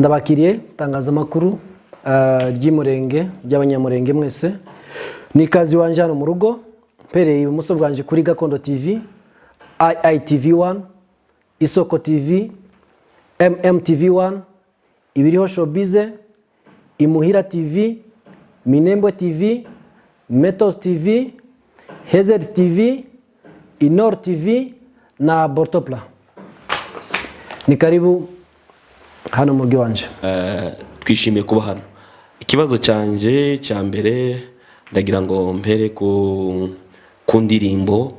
Ndabakiriye itangazamakuru ry'Imurenge, ry'Abanyamurenge mwese. Ni ikaze iwanje hano mu rugo. Mpereye ibumoso bwanje kuri Gakondo TV, IITV 1, Isoko TV, MMTV 1, Ibiriho Showbiz, Imuhira TV, Minembwe TV, Metos TV, Hezer TV, Inor TV na Bortopla. Ni karibu hano mu rugo iwanje. Twishimiye kuba hano. Ikibazo cyanjye cya mbere, ndagira ngo mpere ku ndirimbo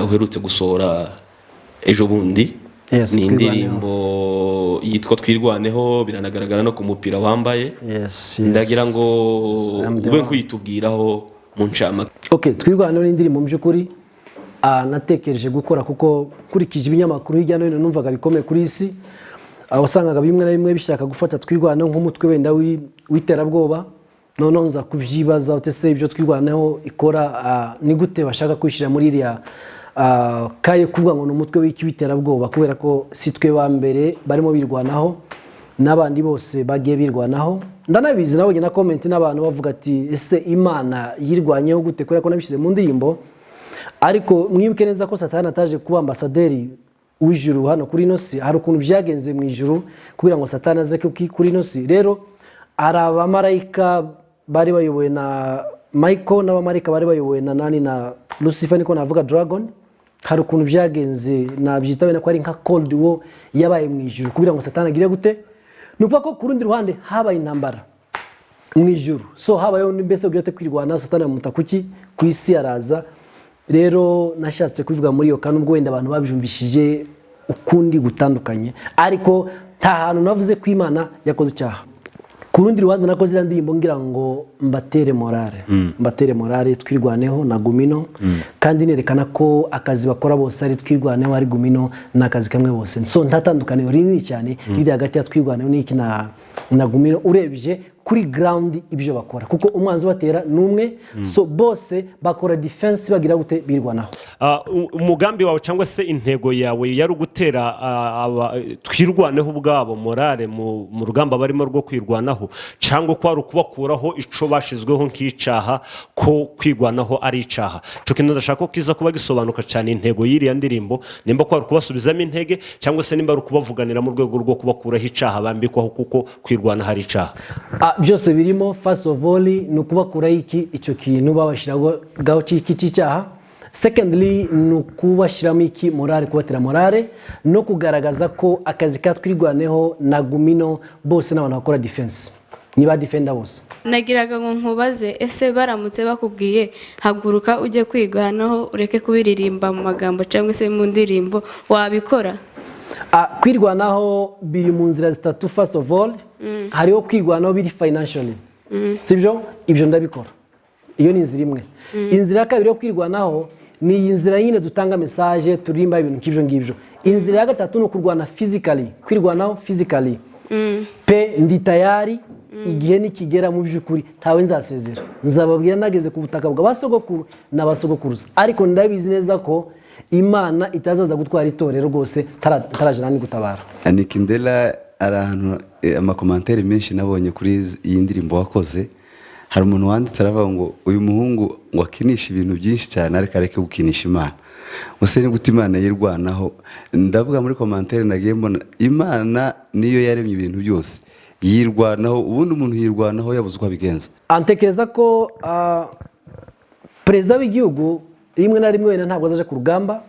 uherutse gusohora ejo bundi. Yes, ni Twirwaneho. Indirimbo yitwa "Twirwaneho", biranagaragara no ku mupira wambaye. Yes. Ndagira ngo I'm the ube one. kuyitubwiraho mu ncamake. Okay, "Twirwaneho" ni indirimbo mu by'ukuri natekereje gukora kuko nkurikije ibinyamakuru hirya no hino numvaga bikomeye kuri isi, wasangaga bimwe na bimwe bishaka gufata Twirwaneho nk'umutwe wenda w'iterabwoba. Noneho nza kubyibaza ute se ibyo Twirwaneho ikora, ni gute bashaka kwishyira muri iriya kaye kuvuga ngo ni umutwe w'iki w'iterabwoba? Kubera ko si twe ba mbere barimo birwanaho, n'abandi bose bagiye birwanaho. Ndanabizi, nabonye na comment n'abantu bavuga ati: "Ese Imana yirwanyeho gute?" Kubera ko nabishyize mu ndirimbo. Ariko mwibuke neza ko Satani ataje kuba ambasaderi w'ijuru hano kuri ino si. Hari ukuntu byagenze mu ijuru kugira ngo Satani aze kuri ino si. Rero hari abamarayika bari bayobowe na Michael n'abamarayika bari bayobowe na nani, na Lucifer, niko navuga, dragon. Hari ukuntu byagenze, nabyita wenda ko ari nka cold war yabaye mu ijuru kugira ngo Satani agire gute. Ni ukuvuga ko ku rundi ruhande habaye intambara mu ijuru. So habayeho mbese kugira kwirwana, Satani amuta kuki ku isi, araza. Rero nashatse kubivuga muri iyo, kandi ubwo wenda abantu babyumvishije ukundi gutandukanye, ariko nta hantu navuze ko Imana yakoze icyaha. Ku rundi ruhande, nakoze iriya ndirimbo ngira ngo mbatere morale, mbatere morale Twirwaneho na Gumino, kandi nerekana ko akazi bakora bose, ari Twirwaneho ari Gumino, ni akazi kamwe bose. So nta tandukaniro rinini cyane riri hagati ya Twirwaneho n'iki na Gumino urebye kuri ground ibyo bakora, kuko umwanzi ubatera ni umwe. So bose bakora defense, bagira gute, birwanaho. Umugambi wawe cyangwa se intego yawe yari ugutera Twirwaneho ubwabo morale mu rugamba barimo rwo kwirwanaho, cyangwa ko ari ukubakuraho ico bashizweho nk'icaha, ko kwirwanaho ari icaha? Ico kintu ndashaka ko kiza kuba gisobanuka cyane, intego y'iriya ndirimbo, nimba ko ari ukubasubizamo intege cyangwa se nimba ari ukubavuganira mu rwego rwo kubakuraho icaha bambikwaho kuko kwirwanaho ari icaha. Byose birimo. First of all, ni ukubakuraho iki, icyo kintu babashyiragaho cy'iki cy'icyaha. Secondly, ni ukubashyiramo iki, morale, kubatera morale no kugaragaza ko akazi ka Twirwaneho na Gumino bose n'abantu bakora defense, ni ba defender bose. Nagiraga ngo nkubaze: ese baramutse bakubwiye haguruka ujye kwirwanaho, ureke kubiririmba mu magambo cyangwa se mu ndirimbo, wabikora? Kwirwanaho biri mu nzira zitatu. First of all, hariho kwirwanaho biri financially, sibyo? Ibyo ndabikora, iyo ni inzira imwe. Inzira ya kabiri yo kwirwanaho ni iyi nzira nyine dutanga message, turirimba ibintu nk'ibyo ngibyo. Inzira ya gatatu ni ukurwana physically, kwirwanaho physically pe. Ndi tayari igihe nikigera. Mu by'ukuri ntawe nzasezera, nzababwira nageze ku butaka bwa basogokuru n'abasogokuruza. Ariko ndabizi neza ko Imana itazaza gutwara itorero rwose ntarajana ni gutabara. Nikindela, hari ahantu ama commentaires menshi nabonye kuri iyi ndirimbo wakoze. Hari umuntu wanditse aravuga ngo uyu muhungu ngo akinisha ibintu byinshi cyane, ariko areke gukinisha Imana. Gusa ni gute Imana yirwanaho? Ndavuga muri commentaire nagiye mbona, Imana niyo yaremye ibintu byose, yirwanaho. Ubundi umuntu yirwanaho yabuze uko abigenza. Ntekereza ko perezida w'igihugu rimwe na rimwe wenda ntabwo azaje ku rugamba,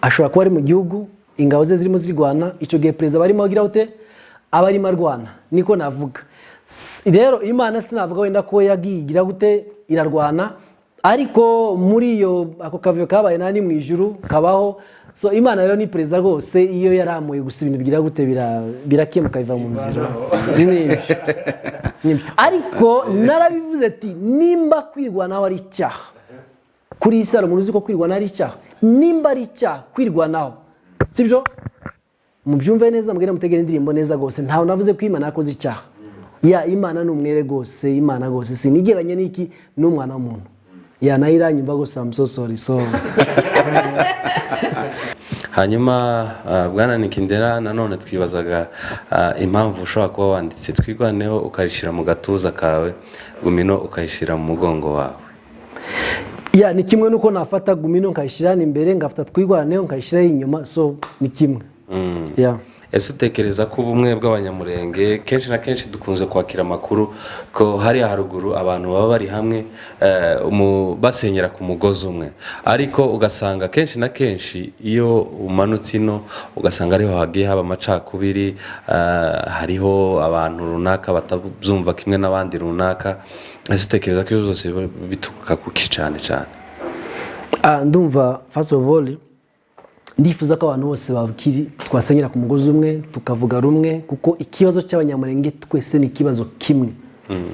ashobora kuba ari mu gihugu ingabo ze zirimo zirwana. Icyo gihe perezida aba arimo agira ute? Aba arimo arwana, niko navuga. Rero Imana sinavuga wenda ko yagiye igira gute, irarwana, ariko muri iyo ako kavuyo kabaye nani mu ijuru kabaho. So Imana rero ni perezida rwose, iyo yaramuye gusa ibintu bigira gute, birakemuka, biva mu nzira. Ni ibyo. Ariko narabivuze ati nimba kwirwanaho ari icyaha kuri iyi si, hari umuntu uzi ko kwirwanaho ari icyaha? Nimba ari icyaha kwirwanaho, sibyo? Mubyumve neza, mugende mutegere indirimbo neza rwose. Ntawe navuze ko Imana yakoze icyaha. Ya, Imana ni umwere rwose. Imana rwose sinigeranye n'iki, n'umwana w'umuntu. Ya, nayo iranyumva gusa. I'm so sorry. So Hanyuma bwana Nikindera, nanone twibazaga impamvu ushobora kuba wanditse "Twirwaneho" ukayishyira mu gatuza kawe, "Gumino" ukayishyira mu mugongo wawe. Ya, ni kimwe nuko nafata "Gumino" nkayishyira hano imbere, ngafata "Twirwaneho" nkayishyiraho inyuma, so ni kimwe. Ya. Ese utekereza ko ubumwe bw'Abanyamurenge, kenshi na kenshi dukunze kwakira amakuru ko hariya haruguru abantu baba bari hamwe basenyera ku mugozi umwe, ariko ugasanga kenshi na kenshi iyo umanutse ino ugasanga ariho hagiye haba amacakubiri, hariho abantu runaka batabyumva kimwe n'abandi runaka, ese utekereza ko ibyo byose biba bituruka kuki cyane cyane? Ndumva first of all ndifuza ko abantu bose bakiri twasenyera ku mugozi umwe, tukavuga rumwe, kuko ikibazo cy'Abanyamurenge twese ni ikibazo kimwe: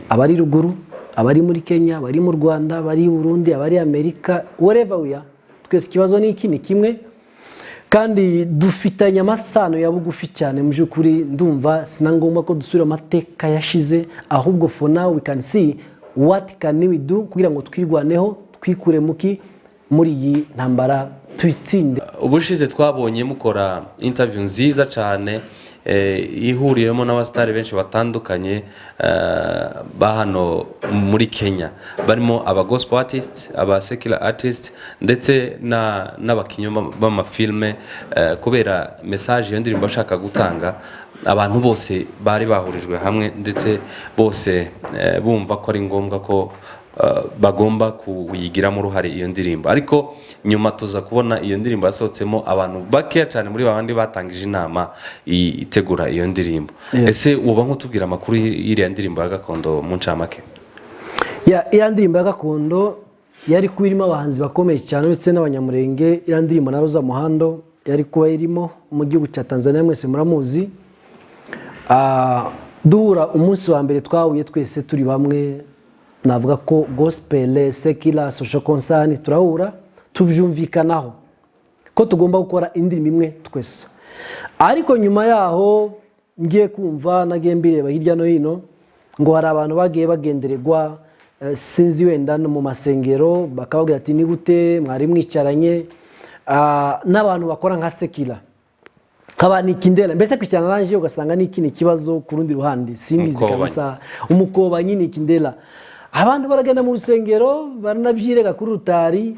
abari ruguru, abari muri Kenya, abari mu Rwanda, abari i Burundi, abari Amerika, wherever we are, twese ikibazo ni iki, ni kimwe, kandi dufitanye amasano ya bugufi cyane. Mu by'ukuri ndumva sina ngombwa ko dusubira amateka yashize, ahubwo for now we can see what can we do kugira ngo twirwaneho, twikure muki muri iyi ntambara, tuyitsinde. Ubushize twabonye mukora interview nziza cyane ihuriyemo n'abasitari benshi batandukanye ba hano muri Kenya, barimo aba gospel artists, aba secular artists, ndetse n'abakinnyi b'amafilme, kubera message iyo ndirimbo ashaka gutanga. Abantu bose bari bahurijwe hamwe, ndetse bose bumva ko ari ngombwa ko bagomba kuyigiramo uruhare iyo ndirimbo. Ariko nyuma tuza kubona iyo ndirimbo yasohotsemo abantu bakeya cyane muri babandi batangije inama itegura iyo ndirimbo. Ese uba nk'utubwira amakuru y'iriya ndirimbo ya gakondo mu ncamake? Ya, iriya ndirimbo ya gakondo yari kuba irimo abahanzi bakomeye cyane uretse n'Abanyamurenge. Iriya ndirimbo na Roza Muhando yari kuba irimo mu gihugu cya Tanzania, mwese muramuzi. Duhura umunsi wa mbere, twahuye twese turi bamwe, navuga ko gospel, secular, social concern, turahura tubyumvikanaho ko tugomba gukora indirimbo imwe twese. Ariko nyuma yaho ngiye kumva, nagiye mbireba hirya no hino, ngo hari abantu bagiye bagendererwa, sinzi wenda no mu masengero, bakababwira ati: "Ni gute mwari mwicaranye n'abantu bakora nka secular, nkaba Nikindera?" Mbese kwicarana nanjye ugasanga ni ikindi kibazo ku rundi ruhande, simbizi. Umukobanyi. Kabisa, umukobanyi Nikindera. Abantu baragenda mu rusengero baranabyirega kuri rutari.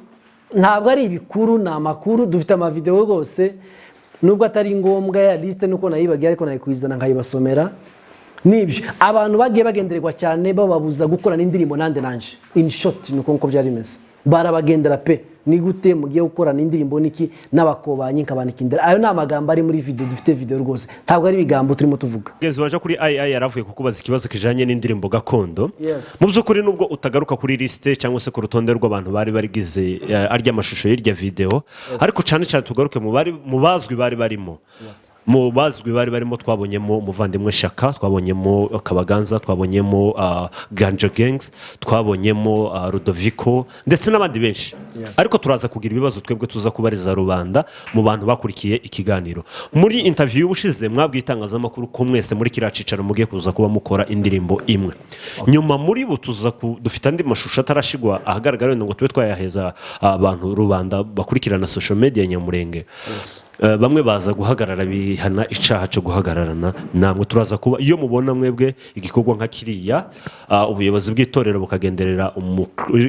Ntabwo ari ibikuru, ni amakuru dufite, amavidewo rwose, nubwo atari ngombwa ya lisite nuko nayibagiye, ariko nayikuzana nkayibasomera. Nibyo, abantu bagiye bagendererwa cyane, bababuza gukorana indirimbo nande nanje. In short, nuko nkuko byari bimeze, barabagendera pe: "Ni gute mugiye gukorana indirimbo niki n'abakobanyi nkaba Nikindera?" Ayo ni amagambo ari muri video, dufite video rwose, ntabwo ari ibigambo turimo tuvuga. Mugenzi waje kuri II yaravuye kukubaza ikibazo kijanye n'indirimbo gakondo. Yes. Mu by'ukuri nubwo utagaruka kuri lisite cyangwa se ku rutonde rw'abantu bari barigize arya mashusho y'irya video, ariko cyane cyane tugaruke mu bari mu bazwi bari barimo. Mu bazwi bari barimo twabonyemo umuvandimwe Shaka, twabonyemo Kabaganza, twabonyemo Ganja Gangs, twabonyemo Rudoviko ndetse n'abandi benshi. Ariko turaza kugira ibibazo twebwe tuza kubariza rubanda mu bantu bakurikiye ikiganiro. Muri interview y'ubushize mwabwiye itangazamakuru ko mwese muri kiriya cyicaro mugiye kuza kuba mukora indirimbo imwe. Nyuma muri bo tuza dufite andi mashusho atarashigwa ahagaragara wenda ngo tube twayaheza abantu rubanda bakurikirana social media Nyamurenge. Bamwe baza guhagarara bihana icaha cyo guhagararana namwe. Turaza kuba iyo mubona mwebwe igikorwa nka kiriya, ubuyobozi bw'itorero bukagenderera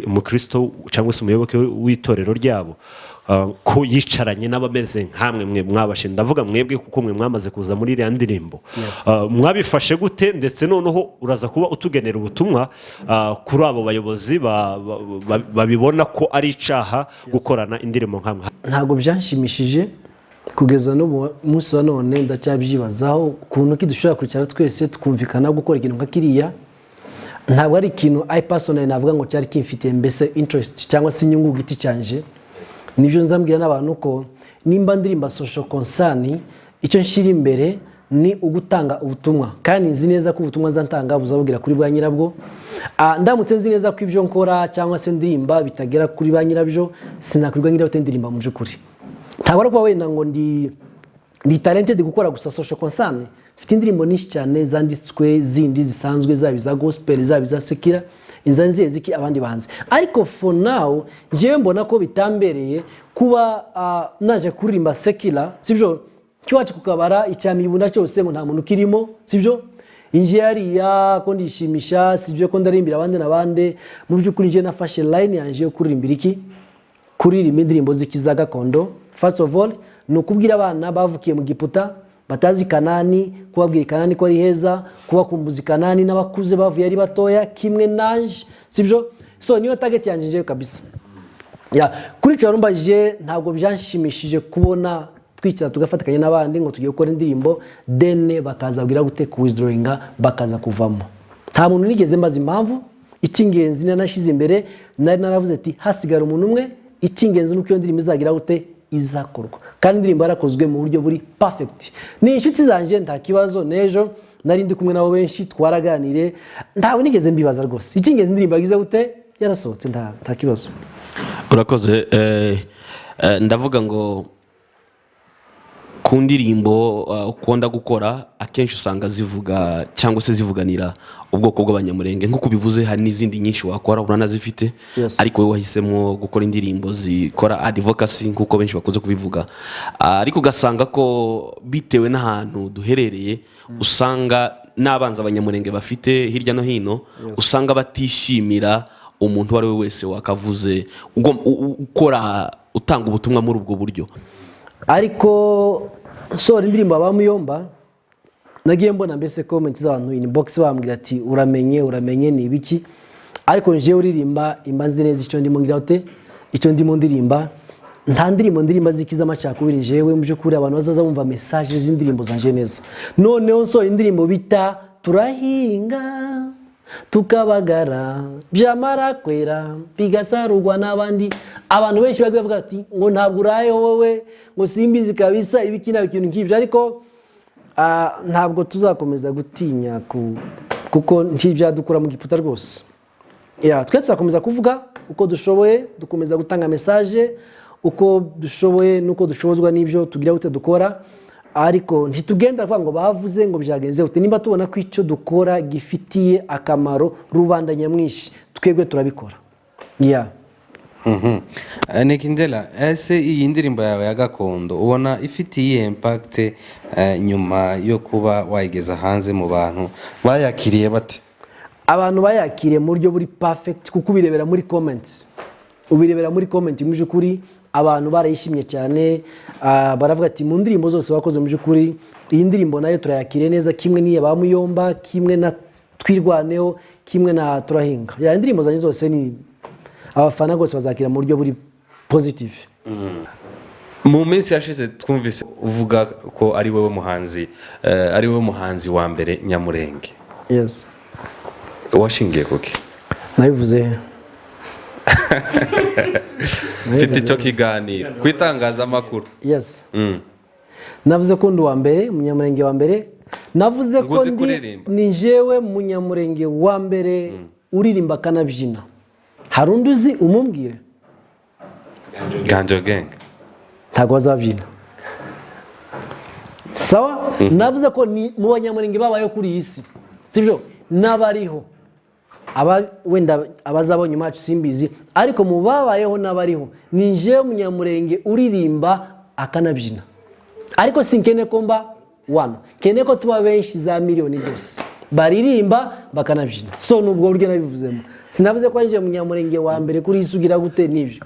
umukristo cyangwa se umuyoboke w'itorero ryabo, ko yicaranye n'abameze nkamwe mwe mwabashe, ndavuga mwebwe kuko mwe mwamaze kuza muri iriya ndirimbo, mwabifashe gute? Ndetse noneho uraza kuba utugenera ubutumwa kuri abo bayobozi babibona ko ari icaha gukorana indirimbo nkamwe. Ntabwo byanshimishije, kugeza n'ubu munsi wa none ndacyabyibazaho ukuntu ki dushobora kwicara twese tukumvikana gukora ikintu nka kiriya. Ntabwo ari ikintu I personally navuga ngo cyari kimfitiye mbese interest cyangwa se inyungu ku giti cyanjye. Nibyo nzambwira n'abantu ko nimba ndirimba social concern, icyo nshyira imbere ni ugutanga ubutumwa, kandi nzi neza ko ubutumwa nzatanga buzabubwira kuri ba nyirabwo. Ndamutse nzi neza ko ibyo nkora cyangwa se ndirimba bitagera kuri ba nyirabyo, sinakwirwa nyirabyo ndirimba. Mu by'ukuri ntabwo ari ukuba wenda ngo ndi talented gukora gusa social concern. Mfite indirimbo nyinshi cyane zanditswe zindi zisanzwe, zaba iza gospel, zaba iza secular. Inzara nziye iki abandi bahanzi. Ariko for now njyewe mbona ko bitambereye kuba naje kuririmba secular, sibyo? Kiwacu kukabara icyamibuna cyose ngo nta muntu ukirimo, sibyo? Inje hariya ko ndishimisha, sibyo? Ko ndarimbira abandi n'abandi. Mu by'ukuri njye nafashe line yanje yo kuririmbira iki? Kuririmba indirimbo z'ikiza gakondo. First of all ni ukubwira abana bavukiye mu Giputa batazi Kanani, kubabwira Kanani ko ari heza, kubakumbuza Kanani, n'abakuze bavuye ari batoya kimwe nanje, sibyo? So niyo target yanjye njyewe kabisa. Ya, kuri icyo warumbajije, ntabwo byanshimishije kubona twicara tugafatikanya n'abandi ngo tugiye gukora indirimbo, then bakaza babwira gute ku withdrawinga, bakaza kuvamo. Nta muntu nigeze mbaza impamvu. Icy'ingenzi nari nashyize imbere, nari naravuze ati hasigara umuntu umwe, icy'ingenzi ni uko iyo ndirimbo izagira gute? Izakorwa. Kandi indirimbo yarakozwe mu buryo buri perfect. Ni inshuti zanjye, nta kibazo. N'ejo nari ndi kumwe nabo, benshi twaraganiriye, ntabwo nigeze mbibaza rwose. Icy'ingenzi indirimbo yagize gute? Yarasohotse, nta kibazo. Urakoze. Ndavuga ngo ku ndirimbo ukunda gukora, akenshi usanga zivuga cyangwa se zivuganira ubwoko bw'Abanyamurenge nk'uko ubivuze. Hari n'izindi nyinshi wakora, uranazifite, ariko wowe wahisemo gukora indirimbo zikora advocacy nk'uko benshi bakunze kubivuga. Ariko ugasanga ko bitewe n'ahantu duherereye, usanga n'abanzi Abanyamurenge bafite hirya no hino, usanga batishimira umuntu uwo ari we wese wakavuze ukora utanga ubutumwa muri ubwo buryo. Ariko nsohora indirimbo Abamuyomba, nagiye mbona mbese comment z'abantu inbox bambwira ati uramenye, uramenye, ni ibiki. Ariko njewe uririmba imba nzi neza icyo ndimo ngira ute, icyo ndimo ndirimba. Nta ndirimbo ndirimba zikiza amacakubiri njewe. Mu by'ukuri abantu bazaza bumva message z'indirimbo zanje neza. Noneho nsohora indirimbo bita Turahinga Tukabagara, byamara kwera bigasarurwa n'abandi, abantu benshi bagiye bavuga ati ngo ntabwo uraye wowe, ngo simbizi kabisa, ibiki na ikintu nk'ibyo. Ariko ntabwo tuzakomeza gutinya kuko ntibyadukura mu Giputa rwose. Ya, twe tuzakomeza kuvuga uko dushoboye, dukomeza gutanga message uko dushoboye n'uko dushobozwa n'ibyo tugira gute dukora. Ariko ntitugenda kuvuga ngo bavuze ngo byagenze gute. Nimba tubona ko icyo dukora gifitiye akamaro rubanda nyamwinshi, twebwe turabikora, ya. Nikindela, ese iyi ndirimbo yawe ya gakondo ubona ifite iyihe impact nyuma yo kuba wayigeza hanze mu bantu? Bayakiriye bate? Abantu bayakiriye mu buryo buri perfect, kuko ubirebera muri comment, ubirebera muri comment. Mu by'ukuri abantu barayishimye cyane, baravuga ati mu ndirimbo zose wakoze, mu by'ukuri iyi ndirimbo nayo turayakiriye neza, kimwe n'iya ba Muyomba, kimwe na Twirwaneho, kimwe na Turahinga. Ya, indirimbo zanjye zose ni abafana rwose bazakira mu buryo buri positive. Mu minsi yashize twumvise uvuga ko ari wowe muhanzi ari wowe muhanzi wa mbere Nyamurenge. Yes. Washingiye kuki? Nabivuze. Mfite icyo kiganiro ku itangazamakuru. Yes. Navuze ko ndi uwa mbere, Munyamurenge wa mbere. Navuze Ngo ko uzi ndi kuririmba. ni jewe Munyamurenge wa mbere uririmba akanabyina. Hari undi uzi? Umumbwire. Ganjo Gang. Ntabwo bazabyina. Sawa, navuze ko ni mu Banyamurenge babayeho kuri iyi si, sibyo? N'abariho, aba wenda abazaba nyuma yacu simbizi, ariko mu babayeho n'abariho ni njyewe Munyamurenge uririmba akanabyina. Ariko sinkeneye ko mba wano, nkeneye ko tuba benshi, za miliyoni rwose baririmba bakanabyina. So ni ubwo buryo nabivuzemo. Sinavuze ko ari njye Munyamurenge wa mbere kuri iyi si ugira gute n'ibyo.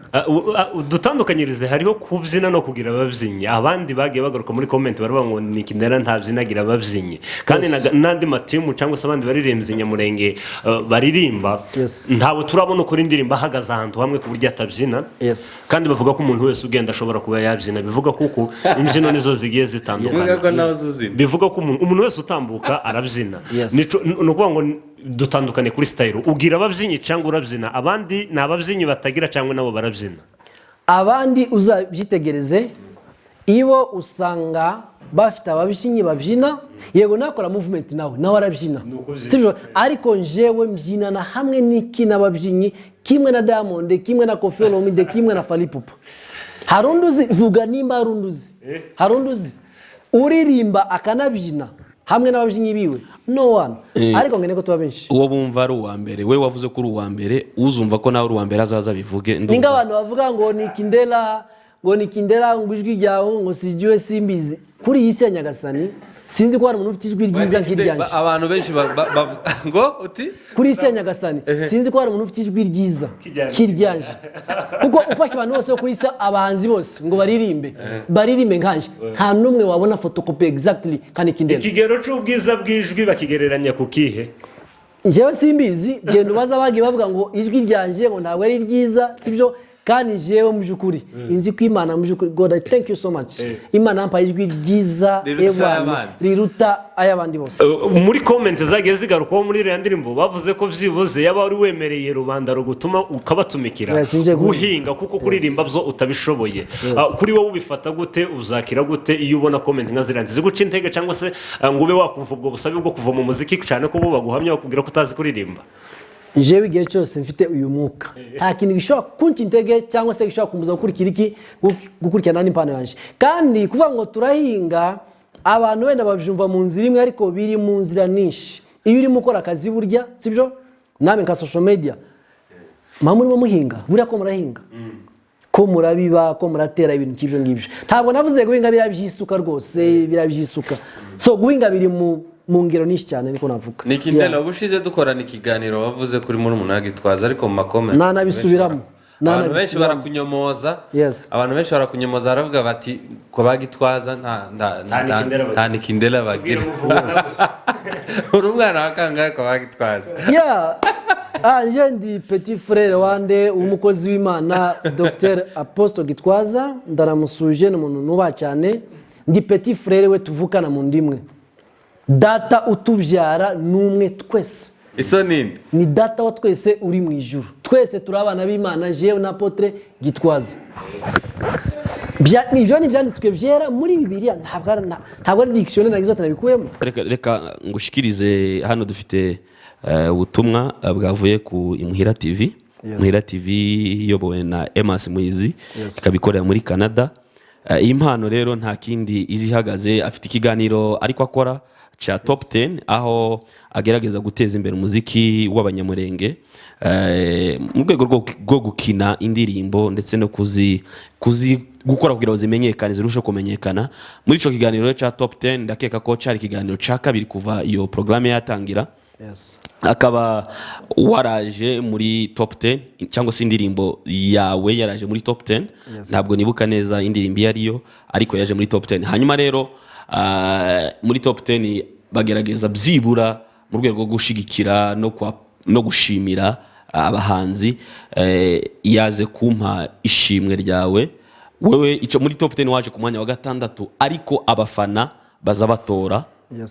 Dutandukanyirize, hariho kubyina no kugira ababyinnyi. Abandi bagiye bagaruka muri comment baravuga ngo Nikindera ntabyinagira ababyinnyi, kandi n'andi matimu cyangwa se abandi baririmbyi Nyamurenge baririmba, ntabwo turabona ukora indirimbo ahagaze ahantu hamwe ku buryo atabyina. Kandi bavuga ko umuntu wese ugenda ashobora kuba yabyina, bivuga kuko imbyino nizo zigiye zitandukana. Bivuga ko nawe uzi. Bivuga ko umuntu wese utambuka arabyina. Ni ukuvuga ngo dutandukane kuri style: ugira ababyinnyi cyangwa urabyina? Abandi ni ababyinnyi batagira cyangwa nabo barabyina? Abandi uzabyitegereze, ibo usanga bafite ababyinnyi babyina. Yego, nakora movement nawe arabyina, sibyo? Ariko njyewe mbyinana hamwe n'iki? N'ababyinnyi, kimwe na Diamond, kimwe na Koffi Olomide, kimwe na Fally Ipupa. Hari undi uzi? Vuga nimba hari undi uzi. Hari undi uzi uririmba akanabyina? Hamwe n'ababyinnyi biwe, no one. Ariko nkeneye ko tuba benshi. Uwo bumva ari uwa mbere, we wavuze ko uri uwa mbere, uzumva ko nawe uri uwa mbere azaza bivuge. Ni nk'abantu bavuga ngo ni Kindela, ngo ni Kindela, ngo ijwi ryawe ngo sijiwe, simbizi. Kuri iyi si ya Nyagasani sinzi ko hari umuntu ufite ijwi ryiza nk'iryanjye. Abantu benshi bavuga ngo uti? Kuri iyi si ya Nyagasani sinzi ko hari umuntu ufite ijwi ryiza nk'iryanje, kuko ufashe abantu bose bo kuri iyi si, abahanzi bose, ngo baririmbe, baririmbe nkanje, nta n'umwe wabona photocopy exactly nka Nikindela. Ikigero cy'ubwiza bw'ijwi bakigereranya ku kihe? Njyewe simbizi, genda ubaza abagiye bavuga ngo ijwi ryanjye ngo ntabwo ari ryiza, sibyo. Kandi njyewe mu by'ukuri inzi ko Imana, mu by'ukuri, God, I thank you so much, Imana yampaye ijwi ryiza Riruta ewana, ay'abandi. Riruta ay'abandi bose. Muri comment zagiye zigarukwaho muri iriya ndirimbo, bavuze ko byibuze yaba wari wemereye rubanda rugutuma ukabatumikira Yes, nje guhinga, kuko kuririmba byo utabishoboye. Kuri wowe ubifata gute, uzakira gute iyo ubona comment nka ziriya? Ziguca intege cyangwa se ngo ube wakumva ubwo busabe bwo kuva mu muziki, cyane ko bo baguhamya bakubwira ko utazi kuririmba? Njyewe igihe cyose mfite uyu mwuka, nta kintu gishobora kunca intege cyangwa se gishobora kumbuza gukurikira iki, gukurikirana n'impano yanjye. Kandi kuvuga ngo turahinga, abantu wenda babyumva mu nzira imwe, ariko biri mu nzira nyinshi. Iyo urimo ukora akazi burya, sibyo, namwe nka social media muba murimo muhinga buriya, ko murahinga, ko murabiba, ko muratera ibintu nk'ibyo ngibyo. Ntabwo navuze guhinga biriya by'isuka rwose, biriya by'isuka. So guhinga biri mu ngero nyinshi cyane, niko navuga. Ni Kindela. Yeah. Ubushize dukorana ikiganiro wavuze kuri murumuna wa Gitwaza, ariko mu ma comment Nanabisubiramo. abantu benshi Nanabisubiramo. barakunyomoza. Yes. Abantu benshi barakunyomoza, baravuga bati ko ba Gitwaza nta Nta Nikindela bagira. Nta Nikindela bagira. Uri umwana wa kangahe ko ba Gitwaza? Yeah. Nje ndi petit frère wande, umukozi w'Imana Dr Apostle Gitwaza. Ndaramusuje, ni umuntu nubaha cyane. Ndi petit frère we, tuvukana mu ndimwe. Data utubyara ni umwe twese. Iso ninde? Ni Data wa twese uri mu ijuru. Twese turi abana b'Imana, jewe na Apôtre Gitwaza. Ibyo ni ibyanditswe byera muri Bibiliya, ntabwo ari dictionnaire nagize ati nabikuyemo. Reka ngushikirize hano, dufite ubutumwa bwavuye ku Imuhira TV. Imuhira TV iyobowe na Emas Muhizi, ikaba ikorera muri Canada. Iyi mpano rero nta kindi ije ihagaze, afite ikiganiro ariko akora cya Top 10, aho agerageza guteza imbere umuziki w'Abanyamurenge mu rwego rwo gukina indirimbo ndetse no kuzi gukora kugira ngo zimenyekane, zirusheho kumenyekana. Muri icyo kiganiro rero cya Top 10, ndakeka ko cyari ikiganiro cya kabiri kuva iyo porogaramu yatangira, akaba waraje muri top 10, cyangwa se indirimbo yawe yaraje muri top 10. Ntabwo nibuka neza indirimbo iyo ariyo, ariko yaje muri top 10. Hanyuma rero muri top 10 bagerageza byibura mu rwego rwo gushigikira no gushimira abahanzi, yaze kumpa ishimwe ryawe wewe. Icyo muri top 10 waje ku mwanya wa gatandatu, ariko abafana baza batora,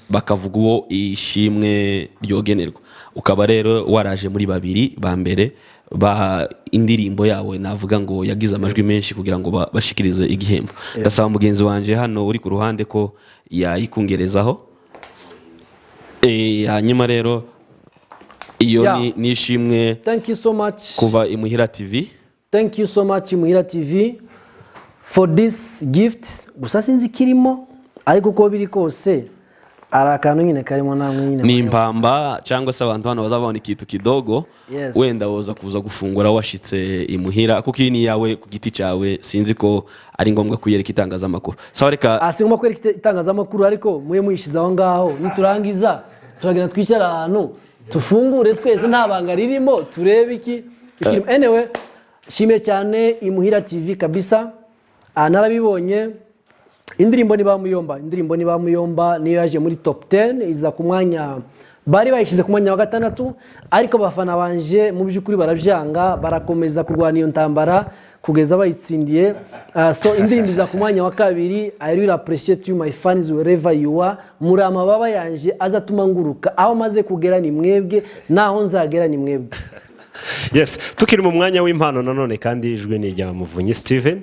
bakavuga uwo ishimwe ryogenerwa, ukaba rero waraje muri babiri ba mbere ba indirimbo yawe navuga ngo yagize amajwi menshi kugira ngo bashikirize igihembo. Ndasaba mugenzi wanjye hano uri ku ruhande ko yayikungerezaho. Hanyuma rero iyo ni ishimwe Thank you so much. kuva Imuhira TV. Thank you so much, Muhira TV, for this gift. Gusa sinzi ikirimo, ariko uko biri kose hari akantu nyine karimo namwe nyine. Ni impamba, cyangwa se abantu hano bazabona ikintu kidogo. Wenda woza kuza gufungura washitse imuhira, kuko iyi ni iyawe ku giti cyawe, sinzi ko ari ngombwa kuyereka itangazamakuru. Sawa, reka. Ah, si ngombwa kwereka itangazamakuru, ariko muye muyishize aho ngaho, niturangiza turagenda twicara ahantu tufungure twese, nta banga ririmo, turebe iki ikirimo. Anyway, shimiye cyane Imuhira TV kabisa. Narabibonye, indirimbo ni Bamuyomba, indirimbo ni Bamuyomba niyo yaje muri top 10, iza ku mwanya, bari bayishyize ku mwanya wa gatandatu, ariko abafana banje mu by'ukuri barabyanga, barakomeza kurwana iyo ntambara kugeza bayitsindiye. So indirimbo iza ku mwanya wa kabiri. I really appreciate you, my fans, wherever you are. Muri amababa yanje azatuma nguruka. Aho maze kugera ni mwebwe, naho nzagera ni mwebwe. Yes, tukiri mu mwanya w'impano nanone kandi, ijwi ni irya Muvunyi Steven.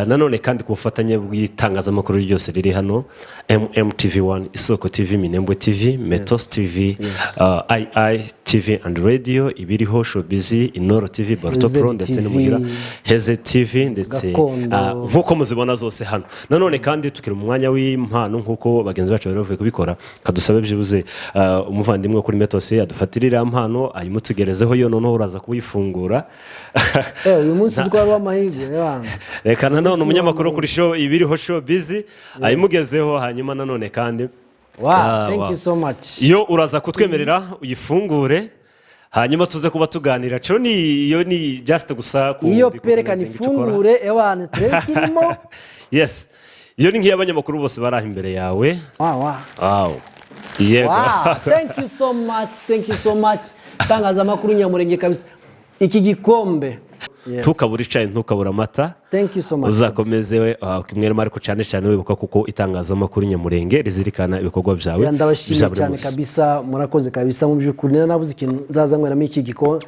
Nanone kandi ku bufatanye bw'itangazamakuru ryose riri hano, MMTV 1, Isoko TV, Minembwe TV, Metos TV, II TV and Radio, Ibiriho Showbiz, Inoro TV, Baruto Heze Pro ndetse TV, n'Imuhira, Heze TV ndetse Gakondo. Nk'uko muzibona zose hano. Nanone kandi tukiri mu mwanya w'impano, nk'uko bagenzi bacu bari bavuye kubikora, kadusabe byibuze umuvandimwe wo kuri Metosi adufatire iriya mpano ayimutugerezeho. Yo noneho uraza kuwifungura. Uyu munsi twari w'amahirwe ebana. Reka nanone umunyamakuru kuri show Ibiriho Showbiz ayimugezeho. Hanyuma nanone kandi Wow, thank wow. you so much. Iyo uraza kutwemerera uyifungure, hanyuma tuze kuba tuganira. Cyo ni iyo ni just gusa Iyo ku perekana icyo ukora. ifungure ewana, turebe ikirimo. Yes, iyo ni nk'iy'abanyamakuru bose bari aho imbere yawe. Wow. Yego. Wow, thank you so much, thank you so much. Itangazamakuru Nyamurenge kabisa. Iki gikombe. Yes. Ntukabure icyayi, ntukabure amata. Thank you so much. Uzakomeze we kimwe, ariko cyane cyane wibuka kuko itangazamakuru Nyamurenge rizirikana ibikorwa byawe Yeah, ndabashimiye bya buri cyane munsi. kabisa, murakoze kabisa. Mu by'ukuri nari nabuze ikintu nzaza nyweramo iki gikombe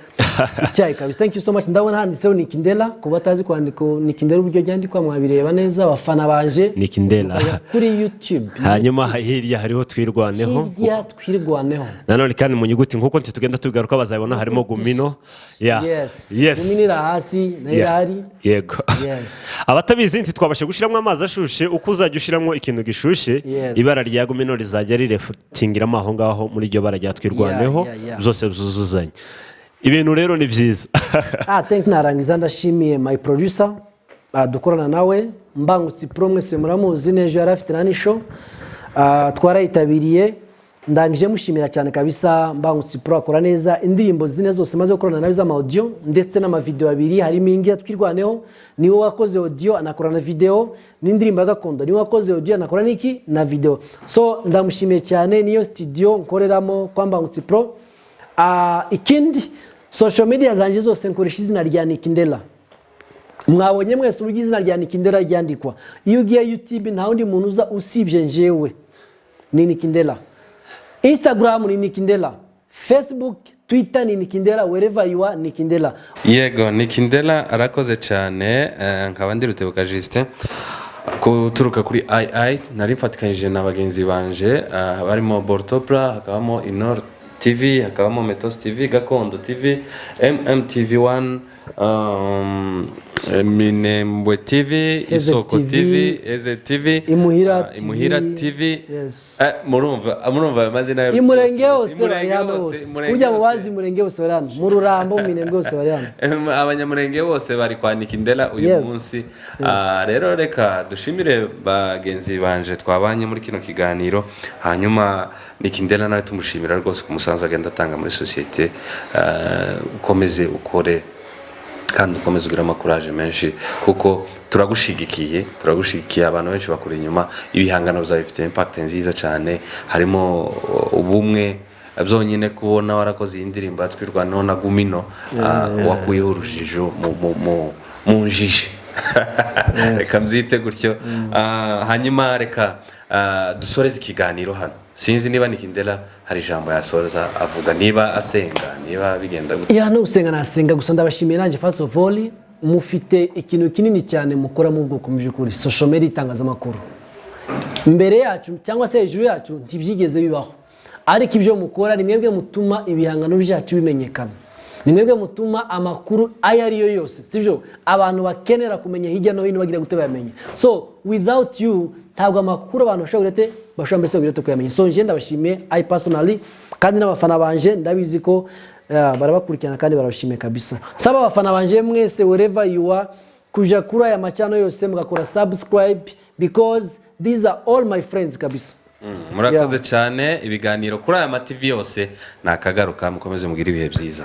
icyayi kabisa. Thank you so much. Ndabona handitseho Nikindela, ku batazi kwandika Nikindela uburyo ryandikwa mwabireba neza, abafana banje. Nikindela. Mukajya kuri YouTube. Hanyuma hirya hariho Twirwaneho. Hirya Twirwaneho. Nanone kandi mu nyuguti nk'uko tugenda tubigaruka bazabibona, harimo Gumino. Yeah. Yes. Yes. Gumino iri hasi nayo irahari. Yego. Yes. Abatabizi, ntitwabasha gushyiramo amazi ashushe. Uko uzajya ushyiramo ikintu gishushe, ibara rya Gumino rizajya rirefutingiramo aho ngaho muri iryo bara rya Twirwaneho. Byose byuzuzanye. Ibintu rero ni byiza. Ah, thank you. Narangiza ndashimiye my producer dukorana nawe, Mbangutsi Pro, mwese muramuzi. N'ejo yari afite nani show, twarayitabiriye. Ndangije mushimira cyane kabisa. Mbangutsi Pro akora neza. Indirimbo zine zose maze gukorana nawe z'ama audio ndetse n'amavideo abiri, harimo ingira Twirwaneho, niwe wakoze audio anakora na video, n'indirimbo ya Gakondo niwe wakoze audio anakora n'iki na video. So ndamushimiye cyane. Niyo studio nkoreramo kwa Mbangutsi Pro. Ikindi, social media zanjye zose nkoresha izina rya Nikindela. Mwabonye mwese uburyo izina rya Nikindela ryandikwa. Iyo ugiye YouTube nta wundi muntu uza usibye njyewe, ni Nikindela. Instagram ni Nikindela, Facebook, Twitter ni Nikindela, wherever you are, Nikindela. Yego, Nikindela arakoze cyane. Nkaba ndi Rutebuka Justin guturuka kuri II, nari mfatikanyije na bagenzi banje barimo Bortopra, hakabamo Inor TV, hakabamo Metos TV, Gakondo TV, MMTV 1, Minembwe TV, Eze Isoko TV, TV, Eze TV, Imuhira Imuhira TV. TV. Yes. Murumva amazina yayo. Imurenge hose bari Imurenge hano hose, hose. Imurenge Burya mu hose. bazi Imurenge bose bari hano, mu Rurambo, mu Minembwe hose bari hano. Abanyamurenge bose bari kwa Nikindela uyu munsi. Rero reka dushimire bagenzi banje twabanye muri kino kiganiro. Hanyuma Nikindela nawe tumushimira rwose ku musanzu agenda atanga muri sosiyete. Ukomeze ukore kandi ukomeze ugire amakuraje menshi, kuko turagushigikiye, turagushigikiye. Abantu benshi bakuri inyuma. Ibihangano byawe bifite impact nziza cyane, harimo ubumwe. Byonyine kubona warakoze iyi ndirimbo ya Twirwaneho na Gumino, wakuyeho urujijo mu njiji, reka mbyite gutyo. Hanyuma reka dusoreze ikiganiro hano. Sinzi niba Nikindela hari ijambo yasoza avuga, niba asenga, niba bigenda gutya. Yeah, no gusenga nasenga gusa. Ndabashimiye nanjye. First of all, mufite ikintu kinini cyane mukora mu bwoko. Mu by'ukuri, social media, itangazamakuru, mbere yacu cyangwa se hejuru yacu ntibyigeze bibaho, ariko ibyo mukora ni mwebwe mutuma ibihangano byacu bimenyekana, ni mwebwe mutuma amakuru ayo ari yo yose, sibyo, abantu bakenera kumenya hirya no hino bagira gute bayamenya. So without you ntabwo amakuru abantu bashobora gute, bashobora mbese kugira gute kuyamenya. So njye ndabashimiye, I personally, kandi n'abafana banje ndabizi ko barabakurikirana kandi barabashimiye kabisa. Saba abafana banje mwese, wherever you are, kuja kuri aya macano yose mugakora subscribe, because these are all my friends kabisa. Murakoze cyane. Ibiganiro kuri aya ma TV yose ni akagaruka. Mukomeze mugire ibihe byiza.